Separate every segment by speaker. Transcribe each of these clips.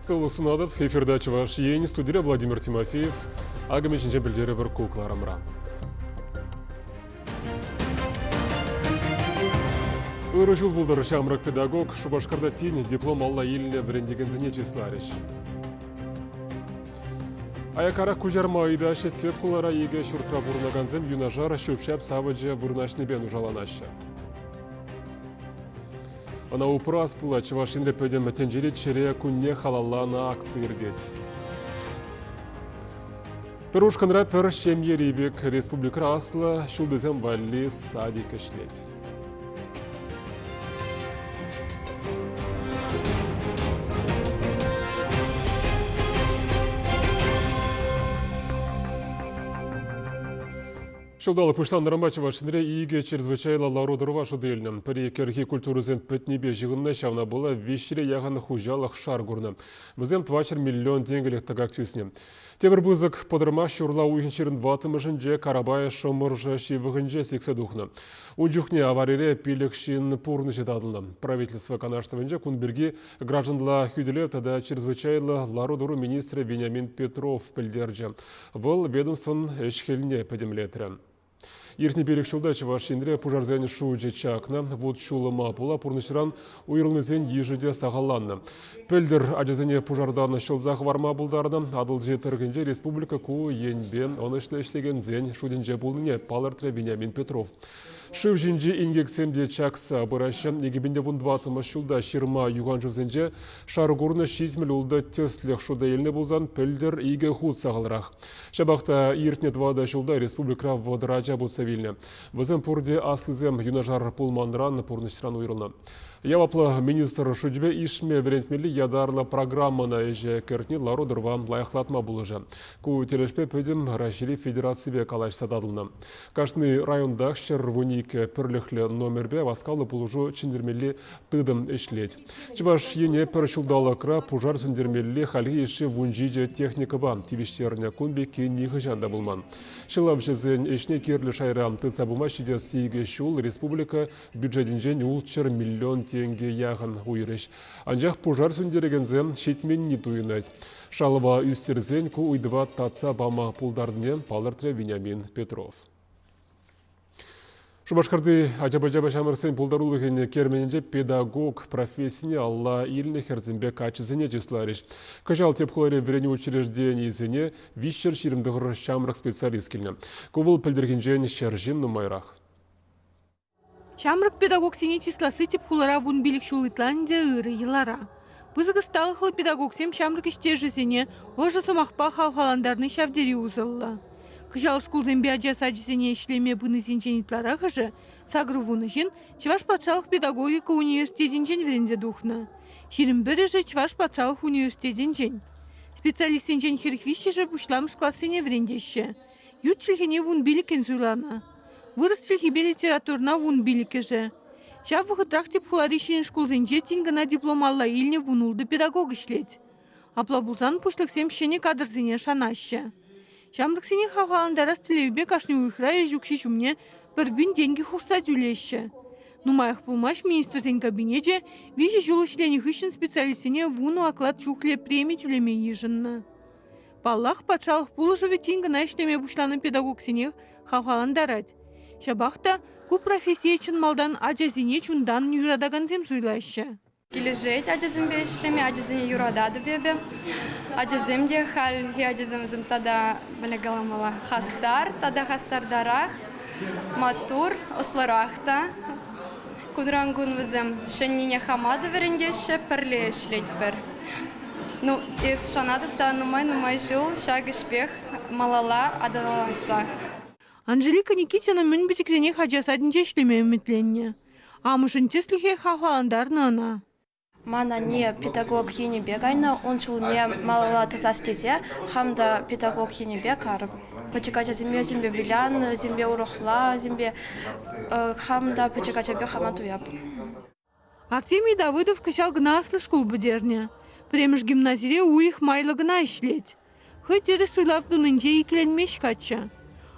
Speaker 1: Сывлӑх сунатӑп. Эфирта Чӑваш Ен. Студире Владимир Тимофеев. Акӑ ҫинчен пӗлтерӗпӗр ку кӑларӑмра. Ырӑ ҫул пултӑр ҫамрӑк педагог Шупашкарта тин диплом алла илнӗ вӗрентекенсене чысларӗҫ. Аяккарах куҫарма ыйтаҫҫӗ тӗп хулара икӗ ҫуртра пурӑнакансем юнашар ҫӳп-ҫап савӑчӗ вырнаҫнипе нушаланаҫҫӗ. Ӑна упрас пулать Чӑваш Енре пӗтӗм тӗнчери чӗре кунне халалланӑ акци иртет. Пӗр ушкӑнра пӗр ҫемьери пек республикӑра аслӑ ҫултисем валли садик ӗҫлет. Ҫулталӑк пуҫланнӑранпа Чӑваш Енре икӗ чрезвычайлӑ лару-тӑрӑва шута илнӗ. Пӗри кӗрхи культурӑсем пӗтнипе ҫыхӑннӑ, ҫавна пула виҫҫӗре яхӑн хуҫалӑх шар курнӑ. Вӗсем 400 миллион тенкӗлӗх тӑкак тӳснӗ. Тепӗр пысӑк пӑтӑрмах ҫурла уйӑхӗн 24-мӗшӗнче Карапай Шӑмӑршӑ ҫывӑхӗнче сиксе тухнӑ. Ун чухне аварире пилӗк ҫын пурнӑҫӗ татӑлнӑ. Правительство канашлӑвӗнче кун пирки гражданла хӳтӗлев тата чрезвычайлӑ лару-тӑру министрӗ Вениамин Петров пӗлтерчӗ. Вӑл ведомствӑн ӗҫ-хӗлне пӗтӗмлетрӗ. Иртнӗ пилӗк ҫулта Чӑваш Енре пушарсен шучӗ чакнӑ, вут-ҫулӑма пула пурнӑҫран уйрӑлнисен йышӗ те сахалланнӑ. Пӗлтӗр ачасене пушартан ҫӑлса хӑварма пултарнӑ. Атӑлҫи тӑрӑхӗнче республика ку енпе ӑнӑҫлӑ ӗҫлекенсен шутӗнче пулнине палӑртрӗ Вениамин Петров. Шыв ҫинчи инкексем те чакса пыраҫҫӗ. 2014 ҫулта ҫырма юханшывсенче шар курнӑ 76 тӗслӗх шута илнӗ пулсан пӗлтӗр икӗ хут сахалрах. Ҫапах та иртнӗ тӑватӑ ҫулта республикӑра 30 ача путса вилнӗ. Вӗсем пурте аслисем юнашар пулманран пурнӑҫран уйрӑлнӑ. Яваплӑ министр шучӗпе ишме вӗрентмелли ятарлӑ программӑна ӗҫе кӗртни лару-тӑрӑва лайӑхлатма пулӑшӗ. Ку тӗлӗшпе пӗтӗм Раҫҫейри федераципе калаҫса татӑлнӑ. Кашни районтах 112 пӗрлӗхлӗ номерпе васкавлӑ пулӑшу чӗнтермелли тытӑм ӗҫлет. Чӑваш Ене пӗр ҫулталӑкра пушар сӳнтермелли хальхи йышши 17 техникӑпа тивӗҫтернӗ. Кун пекки нихӑҫан та пулман. Ҫӑлавҫӑсен ӗҫне кирлӗ шайра тытса пыма ҫитес икӗ ҫул республика бюджетӗнчен 600 миллион тенкӗ яхӑн уйӑрӗҫ. Анчах пушар сӳнтерекенсем ҫитменни туйӑнать. Шалӑва ӳстерсен ку ыйтӑва татса пама пултарнине палӑртрӗ Вениамин Петров. Шупашкарти ача-пӑчапа ҫамрӑксен пултарулӑхӗн керменӗнче педагог профессине алла илнӗ хӗрсемпе каччӑсене чысларӗҫ. Кӑҫал тӗп хулари вӗренӳ учрежденийӗсене 329 ҫамрӑк специалист килнӗ. Ку вӑл пӗлтӗрхинчен 100 ҫын нумайрах.
Speaker 2: Ҫамрӑк педагогсене чысласси тӗп хулара 15 ҫул ытла ӗнтӗ ырӑ йӑлара. Пысӑк ӑсталӑхлӑ педагогсем ҫамрӑк ӗҫтешӗсене ӑшӑ сӑмахпа хавхалантарни ҫав тери усӑллӑ. Кӑҫал шкулсемпе ача сачӗсене ӗҫлеме пынисенчен ытларахӑшӗ, 80 ҫын, Чӑваш патшалӑх педагогика университетӗнчен вӗренсе тухнӑ. 21-шӗ Чӑваш патшалӑх университетӗнчен. Специалистсенчен 43-шӗ пуҫламӑш классене вӗрентеҫҫӗ. Ют чӗлхене 15-ӗн суйланӑ. Вырӑс чӗлхипе литературӑна 15-ӗшӗ. Ҫав вӑхӑтрах тӗп хулари ҫӗнӗ шкулсенче тин кӑна диплом алла илнӗ 16 педагог ӗҫлет. Апла пулсан пуҫлӑхсем ҫӗнӗ кадрсене шанаҫҫӗ. Ҫамрӑксене хавхалантарас тӗллевпе кашни уйӑхра ӗҫ укҫи ҫумне пӗр пин тенкӗ хушса тӳлеҫҫӗ. Нумаях пулмасть Министрсен Кабинечӗ виҫӗ ҫул ӗҫленӗ хыҫҫӑн специалистсене вунӑ оклад чухлӗ преми тӳлеме йышӑннӑ. Паллах, патшалӑх пулӑшӑвӗ тин кӑна ӗҫлеме пуҫланӑ педагогсене хавхалантарать. Ҫапах та ку профессие чӑн малтан ачасене чунтан юратакансем суйлаҫҫӗ.
Speaker 3: Килӗшет ачасемпе ӗҫлеме, ачасене юрататӑп эпӗ. Ачасем те хальхи ачасем вӗсем тата, мӗнле каламалла, хастар тата хастартарах, маттур, ӑслӑрах та. Кунран-кун вӗсем ҫӗннине хама та вӗрентеҫҫӗ, пӗрле ӗҫлетпӗр. Ну, эп шанатӑп та нумай-нумай ҫул ҫак ӗҫпех малалла аталанасса.
Speaker 2: Анжелика Никитина мӗн пӗчӗкренех ача садӗнче ӗҫлеме ӗмӗтленнӗ. Амӑшӗн тӗслӗхӗ хавхалантарнӑ ӑна.
Speaker 4: Ман анне педагог енӗпе кайнӑ, ун ҫулне малалла тӑсас тесе хам та педагог енӗпе карӑп. Пӗчӗк ачасемпе вӗсемпе вылянӑ, вӗсемпе урӑхла, вӗсемпе хам та пӗчӗк ача пек хама туяп.
Speaker 2: Артемий Давыдов кӑҫал кӑна аслӑ шкул пӗтернӗ. Пӗрремӗш гимназире уйӑх майлӑ кӑна ӗҫлет. Хӑй тӗрӗс суйлав тунинче иккӗленмест каччӑ.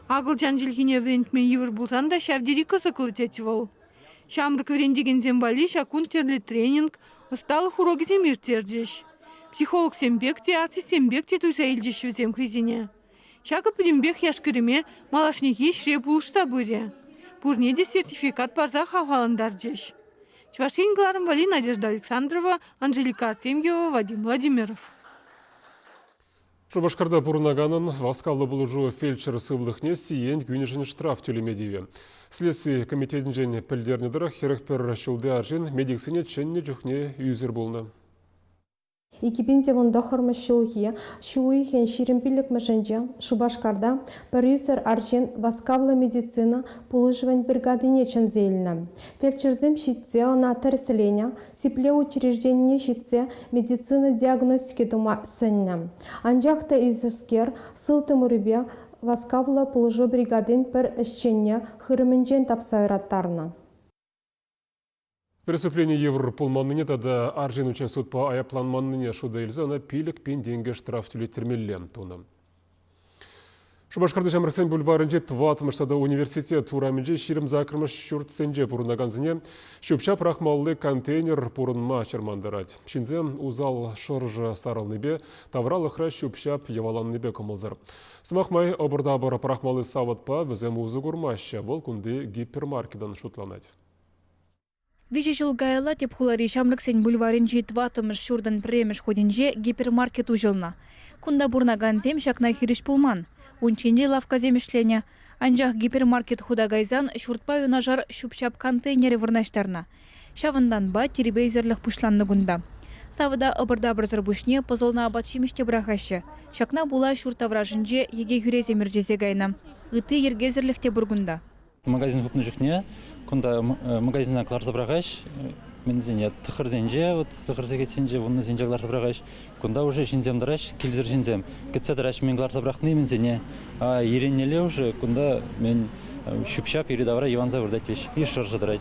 Speaker 2: Акӑлчан чӗлхине вӗрентме йывӑр пулсан та ҫав тери кӑсӑклӑ тет вӑл. Ҫамрӑк вӗрентекенсем валли ҫак кун тӗрлӗ тренинг, ӑсталӑх урокӗсем ирттерчӗҫ. Психологсем пек те, артистсем пек те туйса илчӗҫ вӗсем хӑйсене. Ҫакӑ пӗтӗмпех яш-кӗрӗме малашнехи ӗҫре пулӑшса пырӗ. Пурне те сертификат парса хавхалантарчӗҫ. Чӑваш Ен кӑларӑм валли Надежда Александрова, Анжелика Артемьева, Вадим Владимиров.
Speaker 1: Шупашкарта пурӑнаканӑн васкавлӑ пулӑшу фельдшер сывлӑхне сиен кӳнӗшӗн штраф тӳлеме тивӗ. Следстви комитетӗнчен пӗлтернӗ тӑрӑх, 41 ҫулти арҫын медиксене чӗннӗ чухне ӳсӗр пулнӑ.
Speaker 5: 2019 ҫулхи ҫу уйӑхӗн 25-мӗшӗнче Шупашкарта пӗр ӳсӗр арҫын васкавлӑ медицина пулӑшӑвӗн бригадине чӗнсе илнӗ. Фельдшерсем ҫитсе ӑна тӗрӗсленӗ, сиплев учрежденине ҫитсе медицина диагностики тума сӗннӗ. Анчах та ӳсӗрскер сылтӑм урипе васкавлӑ пулӑшу бригадин пӗр ӗҫченне хырӑмӗнчен тапса ыраттарнӑ.
Speaker 1: Преступлени йывӑр пулманнине тата арҫын унччен судпа айӑпланманнине шута илсе ӑна 5000 тенкӗ штраф тӳлеттермелле тунӑ. Шупашкарти ҫамрӑксен бульварӗнчи тӑваттӑмӗш тата университет урамӗнчи 28-мӗш ҫуртсенче пурӑнакансене ҫӳп-ҫап пӑрахмалли контейнер пурӑнма чӑрмантарать. Ҫынсем усал шӑршӑ сарӑлнипе, тавралӑхра ҫӳп-ҫап йӑваланнипе кӑмӑлсӑр. Сӑмах май, ӑпӑр-тапӑр пӑрахмалли савӑтпа вӗсем усӑ курмаҫҫӗ, вӑл кунти гипермаркетӑн шутланать.
Speaker 6: Виҫӗ ҫул каялла тӗп хулари Ҫамрӑксен бульварӗнчи тӑваттӑмӗш ҫуртӑн пӗрремӗш хутӗнче гипермаркет уҫӑлнӑ. Кунта пурӑнакансем ҫакна хирӗҫ пулман. Унччен те лавккасем ӗҫленӗ. Анчах гипермаркет хута кайсан ҫуртпа юнашар ҫӳп-ҫап контейнерӗ вырнаҫтарнӑ. Ҫавӑнтанпа тирпейсӗрлӗх пуҫланнӑ кунта. Савӑта ӑпӑр-тапӑрсӑр пуҫне пӑсӑлнӑ апат-ҫимӗҫ те пӑрахаҫҫӗ. Ҫакна пула ҫурт таврашӗнче йӗке хӳресем ӗрчесе кайнӑ. Ытти йӗркесӗрлӗх те пур кунта.
Speaker 7: Магазин хупнӑ чухне кунта магазина кӑларса пӑрахаҫ. Мӗнсене тӑхӑрсенче, вот тӑхӑр сехетсенче, вуннӑсенче кӑларса пӑрахаҫ. Кунта уже ҫынсем тӑраҫ, килсӗр ҫынсем. Кӗтсе тӑраҫ, мӗн кӑларса пӑрахни мӗнсене. А иреннелле уже кунта мӗн ҫӳп-ҫап йӗри-тавра йӑванса выртать веҫ. И шӑршӑ тӑрать.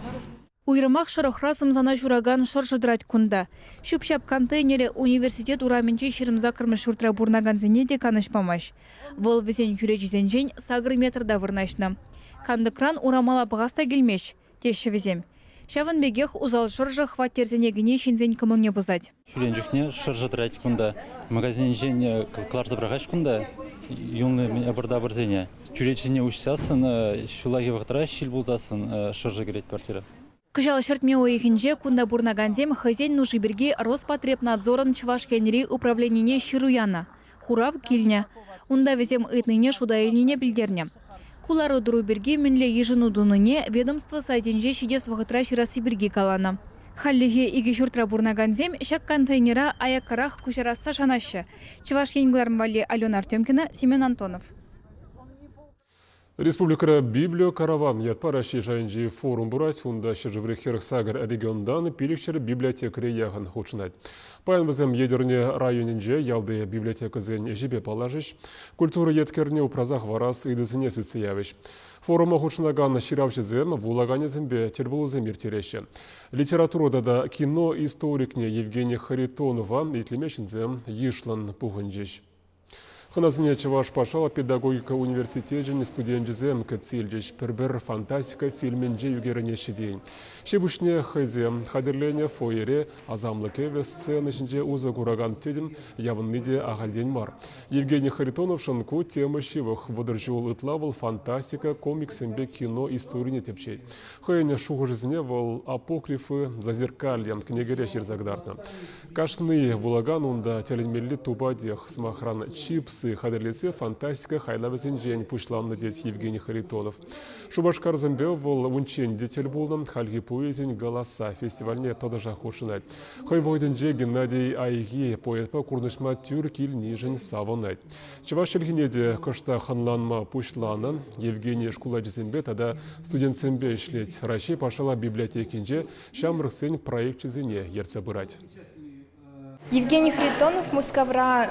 Speaker 6: Уйрӑмах шӑрӑхра сӑмсана ҫуракан шӑршӑ тӑрать кунта. Ҫӳп-ҫап контейнерӗ университет урамӗнчи 28-мӗш ҫуртра пурӑнакансене те канӑҫ памасть. Вӑл вӗсен чӳречисенчен сакӑр метрта вырнаҫнӑ. Кантӑкран урамалла пӑхас та килмест, теҫҫӗ вӗсем. Ҫавӑн пекех усал шӑршӑ хваттерсене кӗни ҫынсен кӑмӑлне пӑсать.
Speaker 7: Ҫӳрен чухне шӑршӑ тӑрать кунта. Магазинчен кӑларса пӑрахаҫ кунта юлнӑ ӑпӑр-тапӑрсене. Чӳречесене уҫсассӑн ҫуллахи вӑхӑтра ҫил пулсассӑн шӑршӑ кӗрет квартира.
Speaker 6: Кӑҫал ҫӗртме уйӑхӗнче кунта пурӑнакансем хӑйсен нуши пирки Роспотребнадзорӑн Чӑваш Енри управленине ҫыру янӑ. Хурав килнӗ. Унта вӗсем ыйтнине шута илнине пӗлтернӗ. Ку лару-тӑру пирки мӗнле йышӑну тунине ведомство сайтӗнче ҫитес вӑхӑтра ҫырасси пирки каланӑ. Хальлӗхе икӗ ҫуртра пурӑнакансем ҫак контейнера аяккарах куҫарасса шанаҫҫӗ. Чӑваш Ен кӑларӑм валли Алена Артемкина, Семен Антонов.
Speaker 1: Республикӑра Библиокараван ятпа Раҫҫей шайӗнчи форум пырать. Унта ҫӗршыври 48 регионтан 500 библиотекаре яхӑн хутшӑнать. Паян вӗсем Етӗрне районӗнче ялти библиотекӑсен ӗҫӗпе паллашӗҫ, культура еткерне упраса хӑварас ыйтусене сӳтсе явӗҫ. Форума хутшӑнакан ҫыравҫӑсем вулаканӗсемпе тӗлпулусем ирттереҫҫӗ. Литература тата кино историкне Евгений Харитонова итлеме ҫынсем йышлӑн пухӑнчӗҫ. Хӑнасене Чӑваш патшалӑх педагогика университечӗн студенчӗсем кӗтсе илчӗҫ. Пӗр-пӗр фантастика фильмӗнче ӳкерӗнеҫҫӗ тейӗн. Ҫи-пуҫне хӑйсем хатӗрленӗ фойере асамлӑ кӗвӗ сцена ҫинче усӑ куракан тӗтӗм явӑнни те ахальтен мар. Евгений Харитоновшӑн ку тема ҫывӑх. 30 ҫул ытла вӑл фантастика, комиксемпе кино историне тӗпчет. Хӑйӗн шухӑшӗсене вӑл «Апокрифы зазеркалья» кӗнекере ҫырса кӑтартнӑ. Кашни вулакан унта тӗлӗнмелли тупатех. Сӑмахран, чипсы хатӗрлесе фантастика хайлавӗсенчен пуҫланнӑ тет Евгений Харитонов. Шупашкарсемпе вӑл унччен те тӗл пулнӑ, хальхи поэзин «Голоса» фестивальне тӑтӑшах хутшӑнать. Хӑй вӑхӑтӗнче Геннадий Айхи поэтпа курнӑҫма тӳр килнишӗн савӑнать. Чӑваш чӗлхине те кӑштах ӑнланма пуҫланӑ. Евгений шкул ачисемпе тата студентсемпе ӗҫлет. Раҫҫей патшалӑх библиотекинче ҫамрӑксен проекчӗсене ертсе пырать.
Speaker 3: Евгений Харитонов Мускавра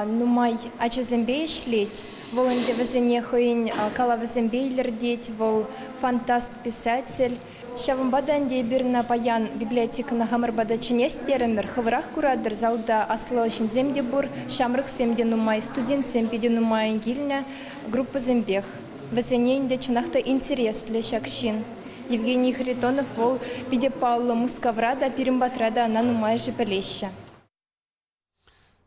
Speaker 3: нумай ачасемпе ӗҫлет. Вӑл ӗнтӗ вӗсене хӑйӗн калавӗсемпе илӗртет, вӑл фантаст-писатель. Ҫавӑнпа та ӗнтӗ эпир ӑна паян библиотекӑна хамӑр пата чӗнес терӗмӗр. Хӑвӑрах куратӑр, залта аслӑ ҫынсем те пур, ҫамрӑксем те нумай, студентсем питӗ нумайӑн килнӗ группӑсемпех. Вӗсене ӗнтӗ чӑнах та интереслӗ ҫак ҫын. Евгений Харитонов вӑл питӗ паллӑ Мускавра та, пирӗн патра та ӑна нумайӑшӗ пӗлеҫҫӗ.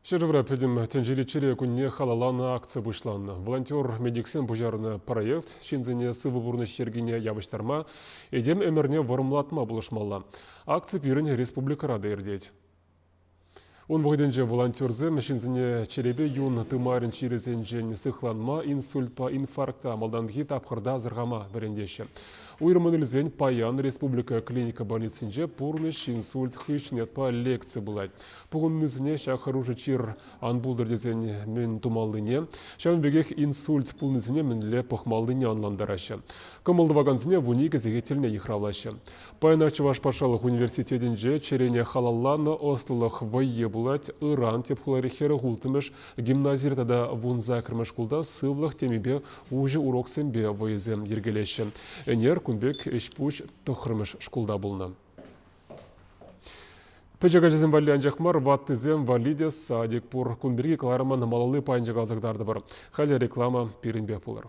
Speaker 1: Ҫӗршывра пӗтӗм тӗнчери чӗре кунне халалланӑ акци пуҫланнӑ. Волонтер-медиксем пуҫарнӑ проект ҫынсене сывӑ пурнӑҫ йӗркине явӑҫтарма, этем ӗмӗрне вӑрӑмлатма пулӑшмалла. Акци пирӗн республикӑра та иртет. Ун вӑхӑтӗнче волонтерсем ҫынсене чӗрепе юн тымарӗн чирӗсенчен сыхланма, инсультпа инфаркта малтанхи тапхӑрта асӑрхама вӗрентеҫҫӗ. Уйрӑммӑн илсен, паян республика клиника больницинче пурнӑҫ инсульт хыҫҫӑн ятпа лекци пулать. Пухӑннисене ҫак хӑрушӑ чир ан пултӑр тесен мӗн тумаллине, ҫавӑн пекех инсульт пулнисене мӗнле пӑхмаллине ӑнлантараҫҫӗ. Кӑмӑл тӑвакансене 12 сехет тӗлне йыхравлаҫҫӗ. Паянах Чӑваш патшалӑх университетӗнче чӗрене халалланӑ ӑслӑлӑх вӑййи пулать. Ыран тӗп хулари 46-мӗш гимназире тата 18-мӗш шкулта сывлӑх темипе уҫӑ уроксемпе вӑйӑсем йӗркелеҫҫӗ. Ӗнер кун пек ӗҫ-пуҫ тӑххӑрмӗш шкулта пулнӑ. Пӗчӗк ачасем валли анчах мар, ваттисем валли те садик пур. Кун пирки кӑларӑмӑн малалли пайӗнче каласа кӑтартӑпӑр. Халӗ реклама пирӗнпех пулӑр.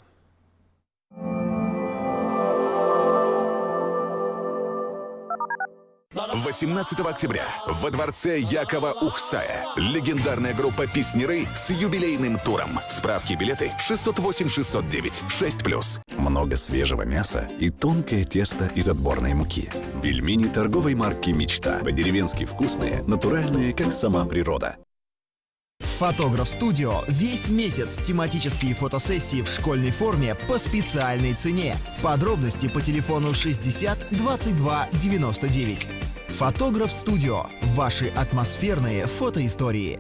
Speaker 8: 18 октября во дворце Якова Ухсая легендарная группа «Песнеры» с юбилейным туром. Справки и билеты 608 609 6+.
Speaker 9: Много свежего мяса и тонкое тесто из отборной муки. Пельмени торговой марки «Мечта». По-деревенски вкусные, натуральные, как сама природа.
Speaker 10: Фотограф Студио весь месяц тематические фотосессии в школьной форме по специальной цене. Подробности по телефону 60 22 99. Фотограф Студио. Ваши атмосферные фотоистории.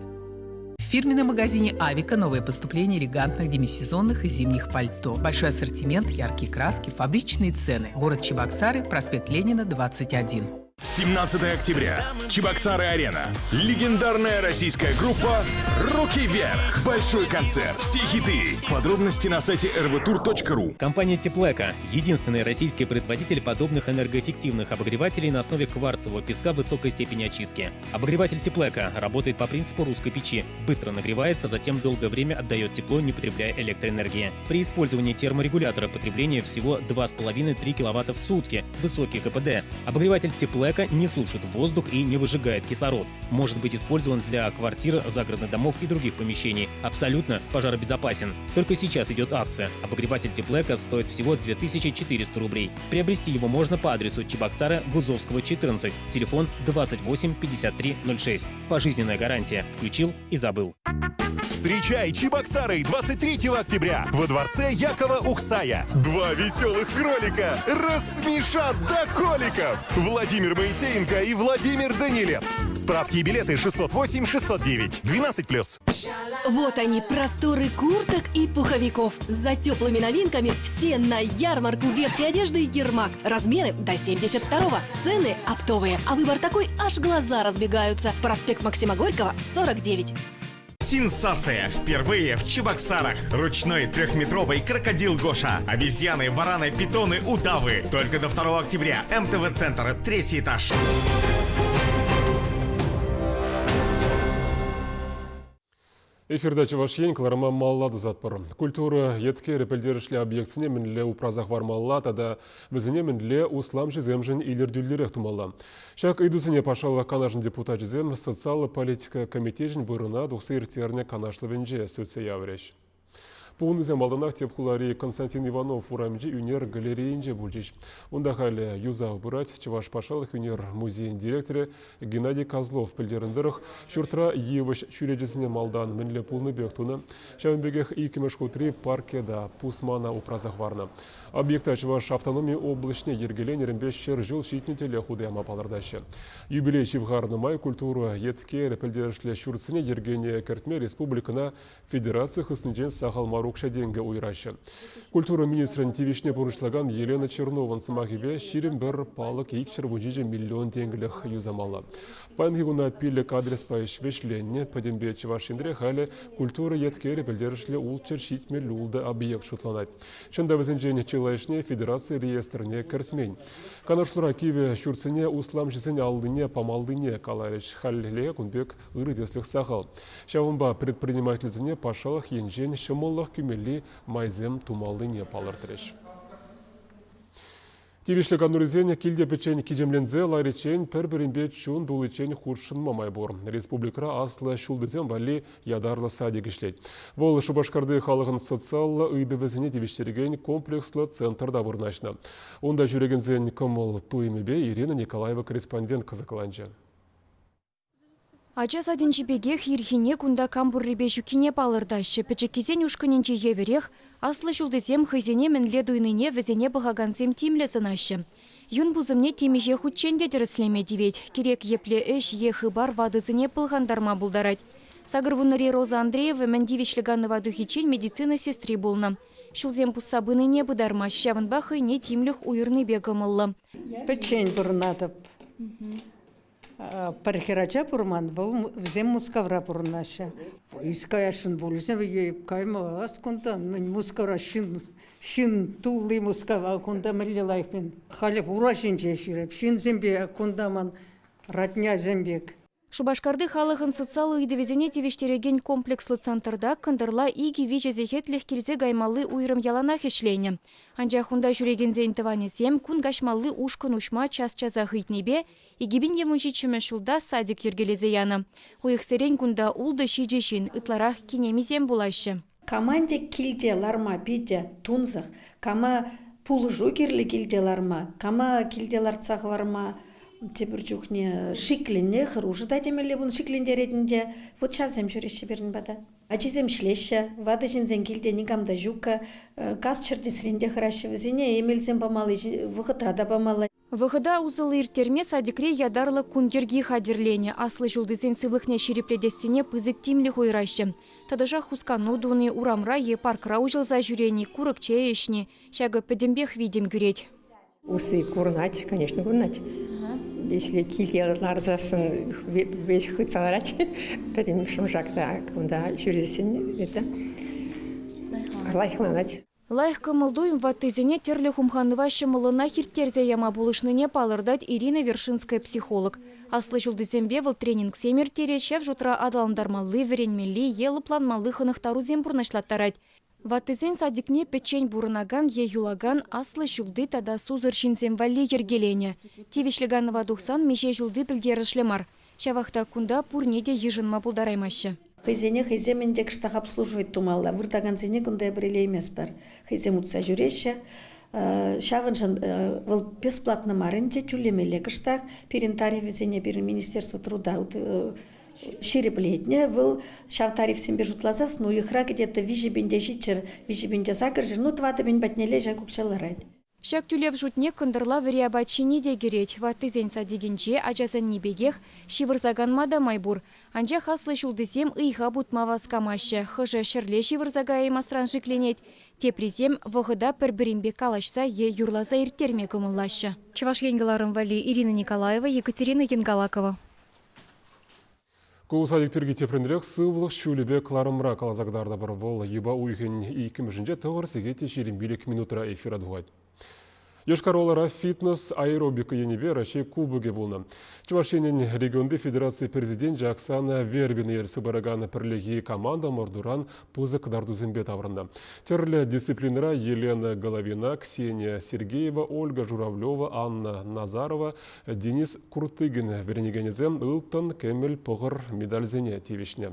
Speaker 11: В фирменном магазине «Авика» новое поступление элегантных демисезонных и зимних пальто. Большой ассортимент, яркие краски, фабричные цены. Город Чебоксары, проспект Ленина, 21.
Speaker 8: 17 октября. Чебоксары-Арена. Легендарная российская группа «Руки вверх». Большой концерт. Все хиты. Подробности на сайте rvtour.ru.
Speaker 12: Компания «Теплэко» – единственный российский производитель подобных энергоэффективных обогревателей на основе кварцевого песка высокой степени очистки. Обогреватель «Теплэко» работает по принципу русской печи. Быстро нагревается, затем долгое время отдает тепло, не потребляя электроэнергии. При использовании терморегулятора потребление всего 2,5-3 киловатта в сутки, высокий КПД. Обогреватель «Теплэко» не сушит воздух и не выжигает кислород. Может быть использован для квартир, загородных домов и других помещений. Абсолютно пожаробезопасен. Только сейчас идет акция. Обогреватель «Теплэко» стоит всего 2400 рублей. Приобрести его можно по адресу Чебоксара, Гузовского, 14. Телефон 28 53 06. Пожизненная гарантия. Включил и забыл.
Speaker 8: Встречай Чебоксары 23 октября во дворце Якова Ухсая. Два веселых кролика рассмешат до коликов. Владимир Моисеенко и Владимир Данилец. Справки и билеты 608 609 12+.
Speaker 13: Вот они, просторы курток и пуховиков. За теплыми новинками все на ярмарку верхней одежды «Ермак». Размеры до 72-го. Цены оптовые. А выбор такой, аж глаза разбегаются. Проспект Максима Горького, 49.
Speaker 14: Сенсация! Впервые в Чебоксарах. Ручной трехметровый крокодил Гоша. Обезьяны, вараны, питоны, удавы. Только до 2 октября. МТВ-центр, третий этаж.
Speaker 1: Эфирда Чӑваш Ен кӑларӑма малалла тӑсатпӑр. Культура еткерӗ пӗлтерӗшлӗ объектсене мӗнле упраса хӑвармалла тата вӗсене мӗнле усламҫӑсемшӗн илӗртӳллӗрех тумалла? Ҫак ыйтусене Патшалӑх Канашӗн депутачӗсем социаллӑ политика комитечӗн вырӑна тухса ирттернӗ канашлӑвӗнче сӳтсе яврӗҫ. Пухӑннисем малтанах тӗп хулари Константин Иванов урамӗнчи ӳнер галерейинче пулчӗҫ. Унта халӗ юсав пырать. Чӑваш патшалӑх ӳнер музейӗн директорӗ Геннадий Козлов пӗлтернӗ тӑрӑх, ҫуртра йывӑҫ чӳречесене малтан мӗнле пулнӑ пек тунӑ. Ҫавӑн пекех иккӗмӗш хутри паркета пусмана упраса хӑварнӑ. Объекта Чӑваш автономи облаҫне йӗркеленӗренпе 100 ҫул ҫитнӗ тӗле хута яма палӑртаҫҫӗ. Юбилей ҫывхарнӑ май культура еткерӗ пӗлтерӗшлӗ ҫуртсене йӗркене кӗртме республикӑна федераци хыснинчен сахал мар укҫа-тенкӗ уйӑраҫҫӗ. Культура министрӗн тивӗҫне пурнӑҫлакан Елена Чернован сӑмахӗпе 21 палӑк 217 миллион тенкӗлӗх юсамалла. Паянхи куна пилӗк адреспа ӗҫ вӗҫленнӗ. Пӗтӗмпе Чӑваш Енре халӗ культура еткерӗ пӗлтерӗшлӗ 676 ултӑ объект шутланать. Чӑн та вӗсенчен чылайӑшне федераци реестрне кӗртмен. Канашлура кивӗ ҫуртсене усламҫӑсен аллине памаллине каларӗҫ. Хальлӗхе кун пек ырӑ тӗслӗх сахал. Ҫавӑнпа предпринимательсене патшалӑх енчен ҫӑмӑллӑх кӳмелли майсем тумаллине палӑртрӗҫ. Тивӗҫлӗ канурисен килте пӗччен кичемленсе лариччен пӗр-пӗринпе чун туличчен хутшӑнма май пур. Республикӑра аслӑ ҫултисем валли ятарлӑ садик ӗҫлет. Вӑл Шупашкарти халӑхӑн социаллӑ ыйтӑвӗсене тивӗҫтерекен комплекслӑ центрта вырнаҫнӑ. Унта ҫӳрекенсен кӑмӑл-туйӑмӗпе Ирина Николаева корреспондент кӑсӑкланчӗ.
Speaker 15: Ача садӗнчи пекех ирхине кунта кам пуррипе ҫуккине палӑртаҫҫӗ. Пӗчӗккисен ушкӑнӗнчи евӗрех аслӑ ҫултисем хӑйсене мӗнле туйнине вӗсене пӑхакансем тимлӗ сӑнаҫҫӗ. Юн пусӑмне темиҫе хутчен те тӗрӗслеме тивет. Кирек епле ӗҫ е хыпар ватӑсене пӑлхантарма пултарать. Сакӑрвуннӑри Роза Андреева мӗн тивӗҫлӗ канӑва тухиччен медицина сестри пулнӑ. Ҫулсем пусса пынине пытармасть, ҫавӑнпа хӑйне тимлӗх уйӑрнипе кӑмӑллӑ.
Speaker 16: Пӗччен пурӑнатӑп. Пӗр хӗрача пур ман, вӑл вӗсем Мускавра пурӑнаҫҫӗ. Каясшӑн пулӗ каймасть кунтан. Мӗн Мускавра ҫын, ҫын тулли Мускава кунта мӗнле лайӑх мӗн. Халӗ ура ҫинче ҫӳреп. Ҫынсемпе кунта ман роднясем пек.
Speaker 15: Шупашкарти халӑхӑн социаллӑ ыйтӑвӗсене тивӗҫтерекен комплекслӑ центрта кӑнтӑрла икӗ-виҫӗ сехетлӗх килсе каймалли уйрӑм яланах ӗҫленӗ. Анчах унта ҫӳрекенсен тӑванӗсем кун каҫмалли ушкӑн уҫма час-часах ыйтнипе 2017 ҫулта садик йӗркелесе янӑ. Уйӑхсерен кунта ултӑ-ҫичӗ ҫын, ытларах кинемисем пулаҫҫӗ.
Speaker 17: Команде килте ларма питӗ тунсӑх. Кама пулӑшу кирлӗ килте ларма, кама килте лартса хӑварма тепӗр чухне шикленме хӑрушӑ та темелле пулнӑ, шиклентерет ӗнтӗ. Вот ҫавсем ҫӳреҫҫӗ пирӗн пата. Ачисем ӗҫлеҫҫӗ, ватӑ ҫынсен килте никам та ҫуккӑ. Газ чӗртесрен те хӑраҫҫӗ вӗсене, эмелсем памалли вӑхӑтра та памалла.
Speaker 15: Вӑхӑта усӑллӑ ирттерме садикре ятарлӑ кун йӗрки хатӗрленӗ. Аслӑ ҫултисен сывлӑхне ҫирӗплетессине пысӑк тимлӗх уйӑраҫҫӗ. Тӑтӑшах хускану туни, урамра е паркра уҫӑлса ҫӳрени, курӑк чейӗ ӗҫни – ҫакӑ пӗтӗмпех витӗм кӳрет.
Speaker 18: Усси курӑнать, конечно, курӑнать. Если килте ларсассӑн веҫ хытса ларать, пӗтӗм шӑмшак та кунта ҫӳресен это лайӑхланать.
Speaker 15: Лайӑх кӑмӑл-туйӑм ваттисене тӗрлӗ хумханӑва ҫӑмӑллӑнах ирттерсе яма пулӑшнине палӑртать Ирина Вершинская психолог. Аслӑ ҫултисемпе вӑл тренингсем ирттерет, ҫав шутра аталантармалли, вӗренмелли е лӑпланмалли хӑнӑхтарусем пурнӑҫлаттарать. Ваттисен садикне пӗччен пурӑнакан е юлакан аслӑ ҫулти тата сусӑр ҫынсем валли йӗркеленӗ. Тивӗҫлӗ канӑва тухсан миҫе ҫулти пӗлтерӗшлӗ мар. Ҫавах та кунта пурне те йышӑнма пултараймаҫҫӗ.
Speaker 17: Хӑйсене хӑйсем ӗнтӗ кӑштах обслуживать тумалла. Выртакансене кунта эпир илейместпӗр. Хӑйсем утса ҫӳреҫҫӗ. Ҫавӑншӑн вӑл бесплатно мар ӗнтӗ, тӳлемелле кӑштах. Пирӗн тарифӗсене пирӗн Министерство труда ҫирӗплетнӗ. Вӑл ҫав тарифсемпе шутласассӑн уйӑхра где-то 3 пин те 700, 3 пин те 800, ну 4 пин патнелле ҫак укҫа ларать.
Speaker 15: Ҫак тӳлев шутне кӑнтӑрла вӗри апат ҫини те кӗрет. Ваттисен садикӗнче ачасенни пекех ҫывӑрса канма та май пур. Анчах аслӑ ҫултисем ыйха путма васкамаҫҫӗ. Хӑшӗ ҫӗрле ҫывӑрса каяймасран шикленет, теприсем вӑхӑта пӗр-пӗринпе калаҫса е юрласа ирттерме кӑмӑллаҫҫӗ. Чӑваш Ен кӑларӑм валли Ирина Николаева, Екатерина Енгалакова.
Speaker 1: Ку садик пирки тепринрех сывлӑх ҫулӗпе кӑларӑмра каласа кӑтартӑпӑр. Вӑл юпа уйӑхӗн иккӗмӗшӗнче тӑхӑр сехет те 25 минутра эфира тухать. Йошкар-Олара фитнес-аэробика енӗпе Раҫҫей Кубокӗ пулнӑ. Чӑваш Енӗн регионти федераци президенчӗ Оксана Вербина ертсе пыракан пӗрлехи команда ӑмӑртуран пысӑк кӑтартусемпе таврӑннӑ. Тӗрлӗ дисциплинӑра Елена Головина, Ксения Сергеева, Ольга Журавлева, Анна Назарова, Денис Куртыгин вӗренекенӗсем ылтӑн, кӗмӗл, пӑхӑр медальсене тивӗҫнӗ.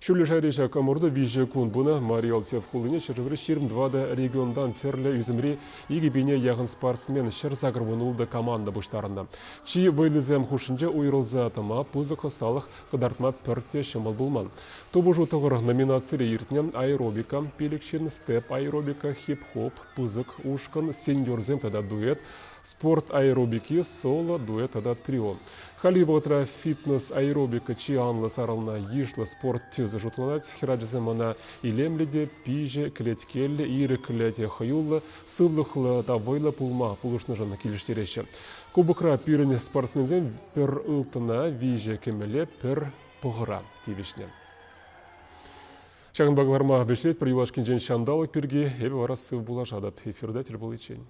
Speaker 1: Ҫӳллӗ шайри ҫак ӑмӑрту виҫӗ кун пынӑ. Мари Эл тӗп хулине ҫӗршыври 24 регионтан тӗрлӗ ӳсӗмри 2000 яхӑн спортсмен 186 команда пуҫтарӑннӑ. Чи вӑйлисем хушшинче уйрӑлса тӑма пысӑк ӑсталӑх кӑтартма пӗртте ҫӑмӑл пулман. Тупӑшу тӑхӑр номинацире иртнӗ аэробика, пилӗк ҫын, степ-аэробика, хип-хоп, пысӑк ушкӑн, сеньорсем тата дуэт, Спорт аэробики, соло, дуэт тата трио. Хальхи вӑхӑтра фитнес-аэробика чи анлӑ сарӑлнӑ йышлӑ спорт тӗсӗ шутланать. Хӗрачасем ӑна илемлӗ те пиҫӗ, кӗлеткеллӗ, ирӗклӗ те хӑюллӑ, сывлӑхлӑ та вӑйлӑ пулма пулӑшнӑшӑн килӗштереҫҫӗ. Кубокра пирӗн спортсменсем пӗр ылтӑна, виҫӗ кӗмӗле, пӗр пӑхӑра тивӗҫнӗ. Ҫакӑнпа кӑларма вӗҫлетпӗр юлашкинчен ҫанталӑк пирки. Эпӗ вара сыв пулашатӑп. Эфирта тӗл пуличчен.